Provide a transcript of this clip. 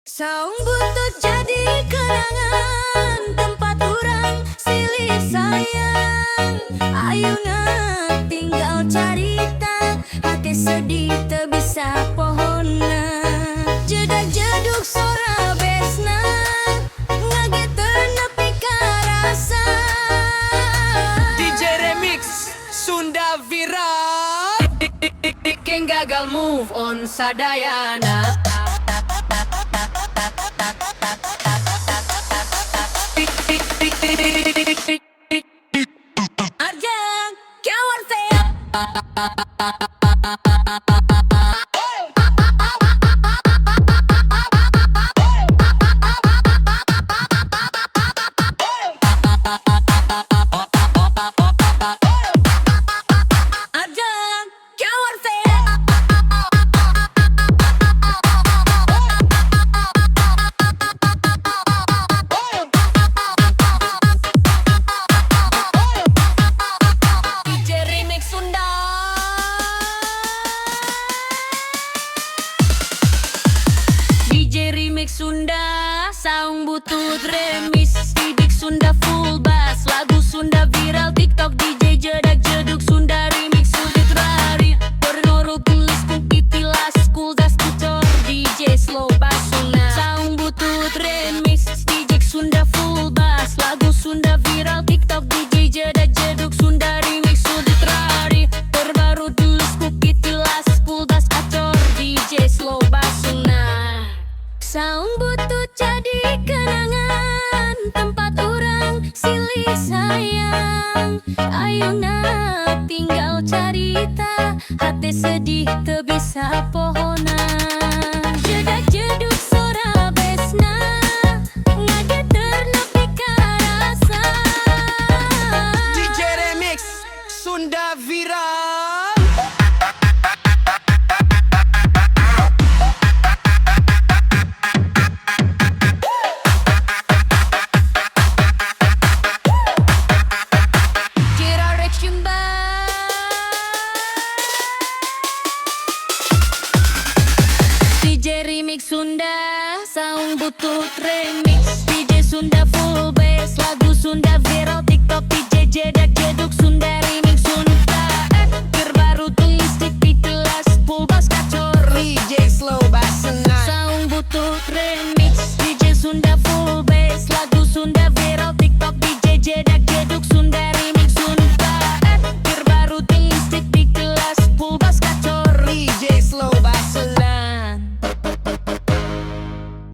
Saung butut jadi kenangan, tempat urang silih sayang. Ayeuna tinggal carita, hati sedih teu bisa pohona. Jedag jedug sora besna, ngageter nepi ka rasa. DJ Remix Sunda Viral. Bikin gagal move on sadayana. Arjang, kawar sehat. Arjang, kawar sehat. DJ Remix Sunda. DJ Remix Sunda, Saung Butut Remix. Sidik Sunda full bass, lagu Sunda viral TikTok. DJ jedak jeduk Sunda remix sulit rari. Bornoro tulis kukitilas kuldas kucor. DJ slow basuna. Saung Butut Remix, DJ Sunda full bass, lagu Sunda viral TikTok. DJ jedak jeduk Sunda remix sulit rari. Terbaru tulis kukitilas kuldas acor. DJ slow basuna. Saung butut jadi kenangan, tempat urang silih sayang. Ayeuna tinggal carita, hati sedih teu bisa pohona. Jedak jeduk sora besna, ngageter nepi ka rasa. DJ Remix Sunda Viral. DJ Remix Sunda, Saung Butut Remix. DJ Sunda full bass, lagu Sunda viral TikTok. DJ jedak jeduk Sunda remix Sunda. Terbaru tulis di kelas full bass kacor. DJ Slow Basena. Saung Butut Remix, DJ Sunda full bass, lagu Sunda.